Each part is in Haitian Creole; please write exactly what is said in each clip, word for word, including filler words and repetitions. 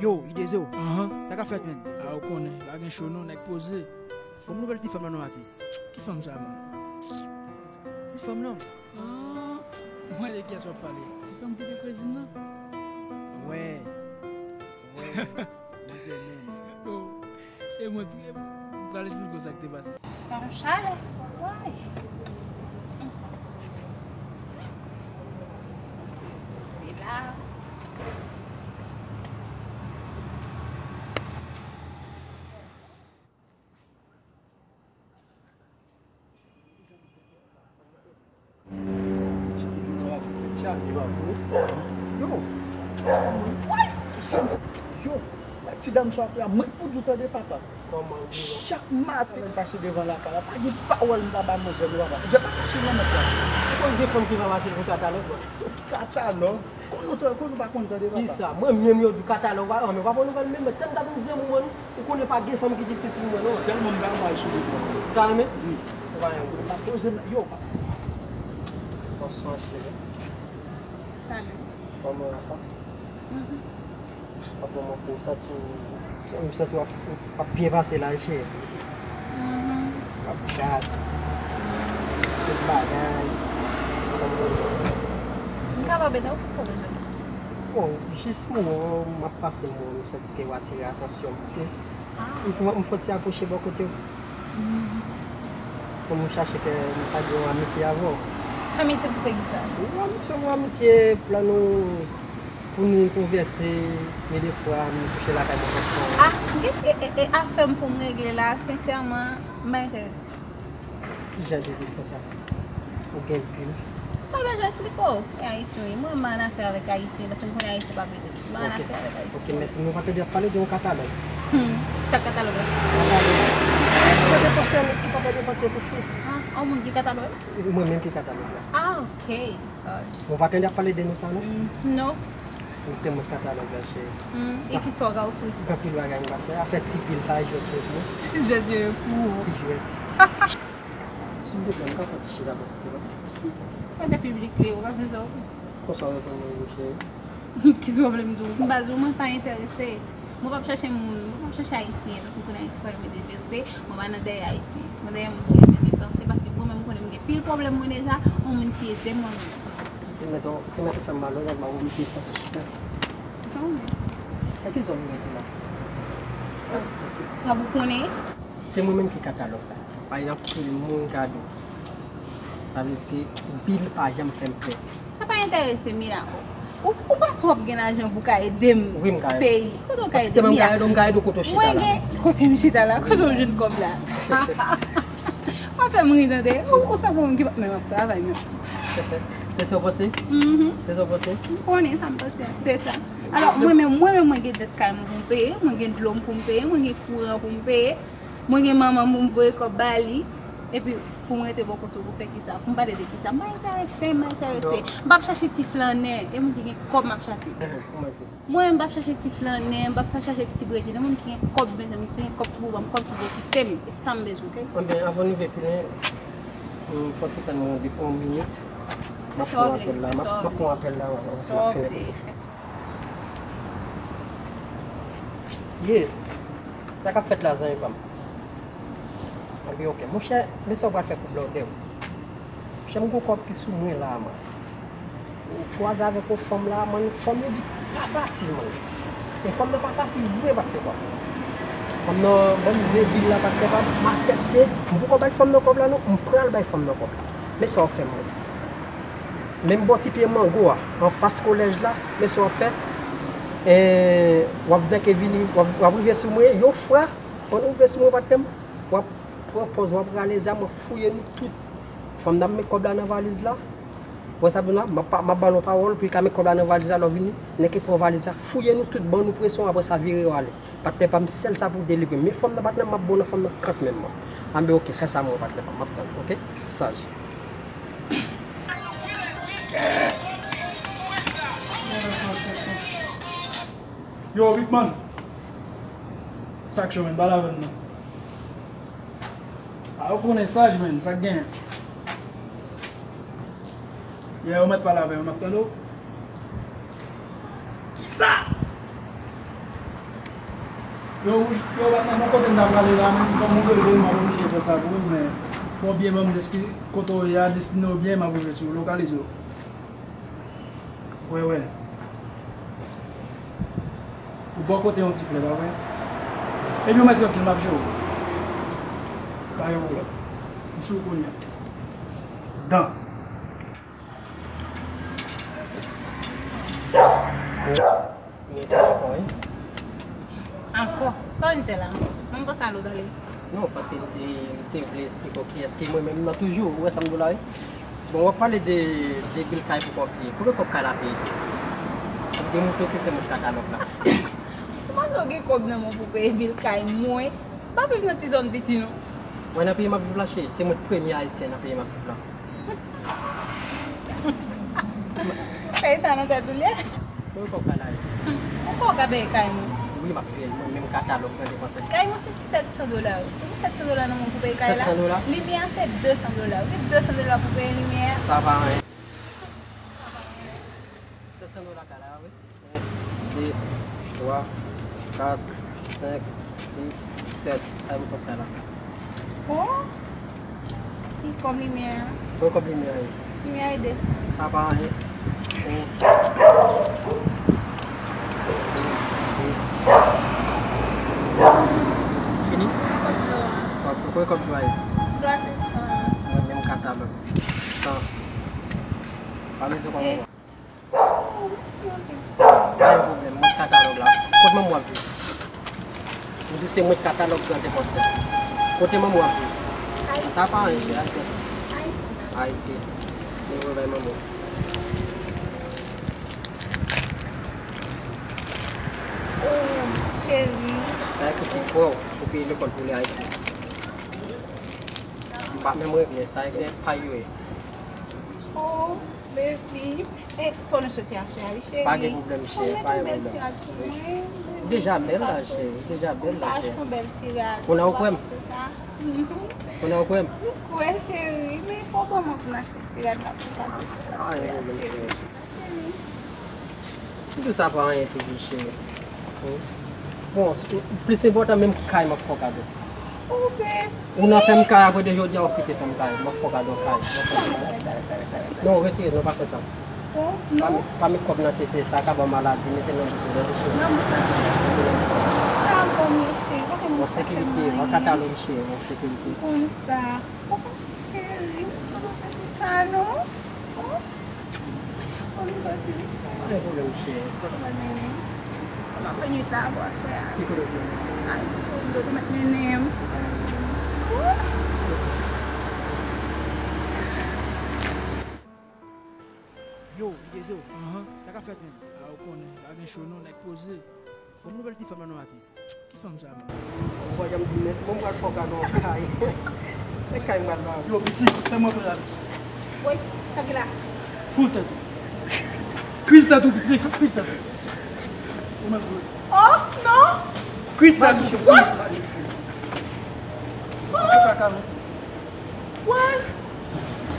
Yo, Idezo. Ahan. Sa k ap fèt, menn? A, ou konnen, pa gen cho non, nèg poze. Bon, nouvèl ti fanm lan non, atis? Ki fanm sa, man? Ti fanm lan. Ah, mwen de kiyès w ap pale? Ti fanm ki te kwezi m nan? Wè. Wè. Manzè menm. Oh. E mwen, e mwen, pral esplike w sa k te pase. Tan chalè. Way. Se la. Yo, yo, wè ti dam sa ap la, mwen k pou di w tande papa. Chak maten m pase devan lakay la, pa gen pawòl m pa bay manzè non papa. Manzè pa fasil non mèt la. Ou konn gen fanm ki pa fasil pou katalòg, bro? Katalòg? Konn nou, konn nou pa konn tande papa. Kisa? Mwen menm yo di katalòg pa, an, men w pa pran nouvèl menm, men tann dat m zanmi w, ou konnen pa gen fanm ki difisil mwen non. Sèlman m pa al sou li. Ou ta renmen? Wi. Ou pa renmen? Pa poze m, yo, pa. Bonswa, cheri. Salut. Kòman w ye? Mhm. Pa pou manti, m santi w, m santi w ap, w ap byen pase la, cheri. Mhm. W ap chat. Tout bagay. M kapab ede w? Kisa w bezwen? Bon, jis m wè w, m ap pase m wè w, m santi ke w atire atansyon m, oke? Ah. M fè, m fè ti apwoche bò kote w. Mhm. Pou m chache ke m ta gen yon amitye avè w. Amitye pou fè kisa? Yon amitye, yon amitye pou la nou, pou nou konvèse, gen de fwa m kouche lakay mwen konsa. Ah, gen, e, e, e afè m pou m regle la, sensèman, m pa enterese. Ki jan de vil konsa? Ou gen pil? Sa bezwen esplike w. E Ayisyen, wi. Mwen, m pa ann afè avèk Ayisyen, paske m konnen Ayisyen pa prete. M pa ann afè avèk Ayisyen. Ok, mèsi. Mwen pa tande y ap pale de yon katalòg. Hmm. Sa katalòg la? Katalòg. Ki pa gen panse, ki pa gen panse pou fi. Ah, yon moun ki katalòg? Mwen menm ki katalòg la. Ah, ok. Sorry. Mwen pa tande y ap pale de nou sa, non? Hmm, non. Se mwen katalòg la, cheri. Hmm, e kisa w ka ofri? Gen anpil bagay m ka fè. Afè ti pil sa, jwèt yo pou. Ti jwèt yo pou ou. Ti jwèt. Silvouplè, m ka fè ti chita bò kote w? Kote piblik li ye, ou pa bezwen. Konsa w reponn mwen, cheri. Kisa w vle m di w? M pa di w mwen pa enterese. Mwen p ap chache moun, mwen p ap chache ayisyen, paske m konnen ayisyen pa renmen depanse, mwen pa nan dèyè ayisyen. Mwen dèyè moun ki renmen depanse, paske mwen menm m konnen m gen pil pwoblèm mwen deja, yon moun ki ede mwen menm. Ou te mèt, ou te mèt fè m malonèt, m ap oblije fè ti chita. Kanmenm. E ki zòn ou rete la? Sa pou konnen? Se mwen menm ki katalòg la. Pa gen anpil moun ka di w. Sa vle di ke bil pa janm fè m pè. Sa pa enterese m, Milako. Ou, ou panse w ap gen lajan pou w ka ede m peye? Kote w ka ede m, Milako? Mwen gen kote m chita la. Kote w jwenn kòb la? W ap fè m ri tande. Ou, ou sanble yon moun ki pa menm ap travay menm. Se sa w panse? Mhm. Se sa w panse? M konnen sa m panse. Se sa. Alò, mwen menm, mwen menm, mwen gen dèt kay mwen pou m peye, mwen gen dlo m pou m peye, mwen gen kouran pou m peye. Mwen gen manman m pou m voye kòb ba li, epi pou m rete bò kote w pou fè kisa? Pou m pale de kisa? M pa enterese, m pa enterese. M p ap chache ti flannè, e moun ki gen kòb m ap chache. Mwen, m p ap chache ti flannè, m p ap chache ti brejine, moun ki gen kòb, mezanmi, ki gen kòb ki pou ban m kòb, ki pou okite m. E sa m bezwen, oke? Anben, anvan n rive pi lwen, m fò ti tann mwen yon minit. M ap pran apèl la, m ap, m ap pran apèl la, wè, wè, wè, m ap fini. Ye, sa k ap fèt la, zanmi pa m? Anben, oke. Monchè, men sa w pral fè pou blòdè w. Monchè, m gon kòb ki sou mwen la, man. Ou chwazi avèk yon fanm la, man, fanm yo di pa fasil, man. E fanm nan pa fasil vre, pa t fè pa. Fanm nan, ban m vle bil la, pa t fè pa, m aksepte. M poko bay fanm nan kòb la, non. M pral bay fanm nan kòb la. Men sa w ap fè, man. Menm bò ti pye mango a, anfas kolèj la, men sa w ap fè. E, w ap dèke vini, w ap, w ap rive sou mwen, yon fwa, pandan w rive sou mwen, patnè m, w ap pran pòz, w ap rale zam, w ap fouye nou tout. Fanm nan ap met kòb la nan valiz la. Wè sa, Bruna, m ap, m ap ba nou pawòl pou li ka met kòb la nan valiz la, lè w vini, nèg ki pran valiz la, fouye nou tout, ban nou presyon, apre sa, vire yo ale. Patnè pa m, sèl sa pou delivre m. Men fanm nan, patnè m, m ap bon nan fanm nan kanmenm, man. Anben, oke, fè sa mwen, patnè pa m, m ap tann, oke? Saj. Yo, Big Man. Sa k cho, menn, pale avè m non. A, ou konnen Saj, menn, sa k genyen? Yeah, ou mèt pale avè m, m ap tande w. Kisa? Yo, yo, bat nan bon kote m ta prale la, men kòm ou rele m, m ap oblije fè sa pou ou, men fò w byen ban m deski-, kote w ye a, destine w byen, m ap rive sou ou, lokalize w. Wè, wè. Ou bò kote yon ti flè, pa vre? Epi w mèt trankil, m ap jere w. Pa gen pwoblèm. M sou ou kounye a. Dan. Mwen te ankò, wi. Ankò? Sa w vin fè la? Mwen panse al ou tande. Non, paske m te, m te vle esplike w kiyès ki mwen menm nan toujou. Ou wè sa m di w la, wi? Bon, w ap pale de, de bil kay pou kòb peye. Konbyen kòb kay la peye? Ou demoutre ki se mwen katalòg la. Ou panse w gen kòb nan men w pou peye bil kay mwen? M pa viv nan ti zòn piti, non. Mwen nan peyi m ap viv la, cheri. Se mwen premye ayisyen nan peyi m ap viv la. Ou fè sa nan tèt ou li ye? Mwen kòb kay la ye. Ou kòb ka peye kay mwen? Wi, m ap peye l. Mwen menm katalòg nan depanse. Kay mwen se sèt san dola. Ou gen sèt san dola nan men w pou peye kay la? Sèt san dola? Limyè a se de san dola. Ou gen de san dola pou peye limyè a? Sa pa anyen. Sèt san dola kay la, wi. De, twa, kat, senk, sis, sèt. Ay, mwen konn fè la. Bon, ki kòb limyè a? Bon, kòb limyè a, wi. Limyè a ede. Sa pa anyen. Bon. Fini? Kòb dlo a. Kòb, kòb dlo a ye? Dlo a se san. Mwen menm katalòg. San. Pa bezwen kòb. Oh, mèsi anpil, cheri. Pa gen pwoblèm, mwen katalòg la. Kote manman w ap viv? M di w se mwen katalòg Gran Depansè. Kote manman w ap viv? Ayiti. Sa pa anyen, cheri, Ayiti. Ayiti. Ayiti. Mwen voye bay manman w. Oh, cheri. Sa e pou ti frè w, pou peye lekòl pou li Ayiti. M pa menm regle, sa e pa yo ye. Oh, baby. E, fò nou soti aswè a, wi, cheri. Pa gen pwoblèm, cheri, pa gen pwoblèm. Ou deja bèl la, cheri, ou deja bèl la, cheri. Kounye a ou kwè m? Kounye a ou kwè m? M kwè, cheri, men fò w ban mwen pou n achte ti rad la pou n ka soti aswè a, cheri. Cheri. M di w sa pa anyen toujou, cheri. Bon, plis enpòtan, menm kay m ap fè w kado. Oh, baby. Ou nan fè m kay, apre de jodi a, w ap kite fè m kay. M ap fè w kado kay. M ap fè w kado kay. Non, retire, non, pa fè sa. Bon, non. Pa met, pa met kòb nan tete, sa ka ba w maladi, mete nan bouch ou, nan bouch ou. Nan bouch la. Sa bon, men cheri, pa fè m sa. An sekirite, an katalòg, cheri, an sekirite. Konsa. Cheri, m pa konn fè sa non. Oh. Bon, m soti wi, cheri. Pa gen pwoblèm, cheri. Kote w pral mennen m? M ap fè nwit la avè w aswè a. Ki kote w vle? Al kote w mèt mennen m. Oh. Yo, Idezo, sa k ap fèt, menn? A, ou konnen, pa gen cho non, nèg poze. Bon nouvèl ti fanm nan non, atis. Ki fanm sa, menn? Ou pa janm di m mèsi, bon, m pral fè w kado yon kay. E kay m pral ba ou. Yo, piti, fè m rantre la, piti. Woy, sa ki la? Fout tèt ou. Kriz tèt ou, piti, kriz tèt ou. Ou menm vre. Oh, non! Kriz tèt ou, piti. Fè kaka, non. Woy!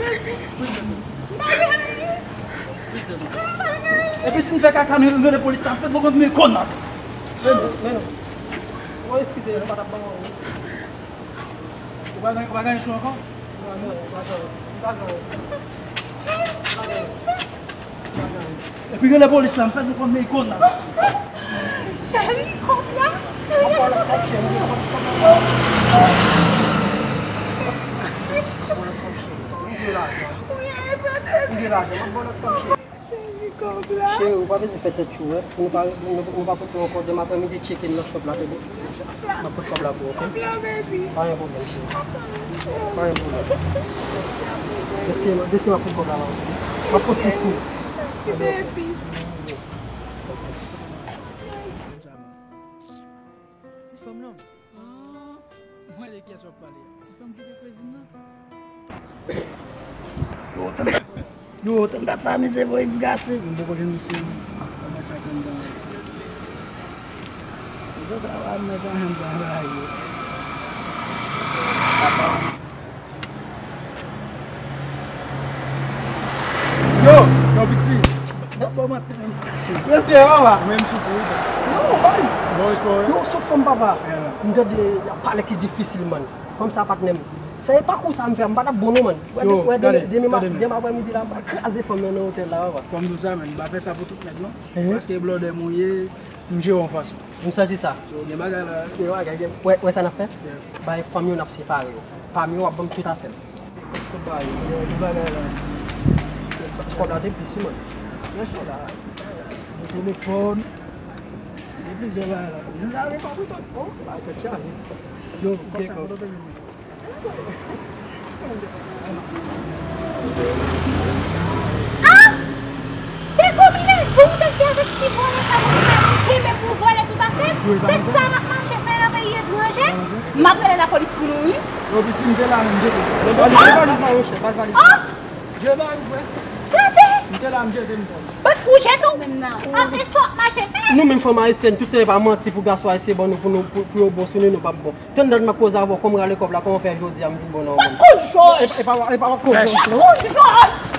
Jezi! M pa gen anyen! M pa gen anyen! Epi si m fè kaka, nou rele polis la, m fèt fò kont men kòn nan. Men nou, men nou. Woy, eskize, nou pa t ap ban w anyen. Ou pa gen, ou pa gen anyen sou ankò? Non, non, ou pa gen anyen. Ou pa gen anyen. Ou pa gen anyen. Epi gen lè polis la, m fèt nou konn men ikòn la. Cheri, kòb la, cheri, kòb la. M gen lajan. M gen lajan, m ap ba w lòt kòb, cheri. Cheri, kòb la. Cheri, ou pa bezwen fè tèt cho, wi. Nou pa, nou, nou pa pote ankò. Demen aprèmidi, tcheke m nan shop la, tande. M ap pot kòb la pou ou, oke? Pa gen pwoblèm, cheri. Pa gen pwoblèm. Desi, desi, m ap pot kòb la, oke? M ap pot plis pou ou. Baby. Ti fanm nan. Ah, mwen de kiyès w ap pale a? Ti fanm ki te kwezi m nan? Yo, tande. Yo, tande dat sa, mizè voye gase. M poko jwenn misye non. Kòman sa k anndan la? Mizè sa va mèt an anndan la yo. Yo, yo piti. Bon, bon, manti menm. Mesye, papa. Mwen m sou kou. Non, baz. Bon espwa, wi. Yo, sou fanm papa. M tande y ap pale ki difisil, man. Fanm sa patnè m. Se pa kou sa m fè, m pa t ap bon non, man. Wè, wè, demen, demen, demen aprèmidi la, m pral kraze fanm nan nan otèl la, papa. Fanm di w sa, men, m pa fè sa pou tout nèg non. Paske blòdè m ou ye, m jere w yon fason. M santi sa. So, gen bagay la. Gen bagay, gen. Wè, wè sa n ap fè? Bay fanm yo, n ap separe yo. Pami yo, w ap ban m tout afè m. Tout bagay, gen bagay la. Kòb la te plis wi, man. Byen si la. Gen telefòn. Gen plizyè bagay la. Jan sa yo gen kòb wi, tonton. Bagay tèt chaje. Yo, kòb sa, kote w te jwenn li? Ah! Se konbinezon ou te fè avèk ti vòlè sa pou nou fè nou kenbe pou vòlè tout afè? Se sa n ap mache fè nan peyi etranje? M ap rele lapolis pou nou, wi. Yo, piti, m te la, men m jete. Ba l valiz la, monchè, ba l valiz la. Oh! Jete ba l, frè. Gade! M te la, m jete m fè. Bat pou jete w menm nan. Ah, e sa w ap mache fè? Nou menm fanm ayisyèn, tout tan e pa manti pou gason ayisyen ban nou, pou nou, pou, pou yo bon sou nou, nou p ap bon. Tann dat m ap koze avè w, kòm rale kòb la, kòman fè jodi a m vin bon nan w menm? Kout jòj! E, e pa, e pa kout jòj. Kout jòj!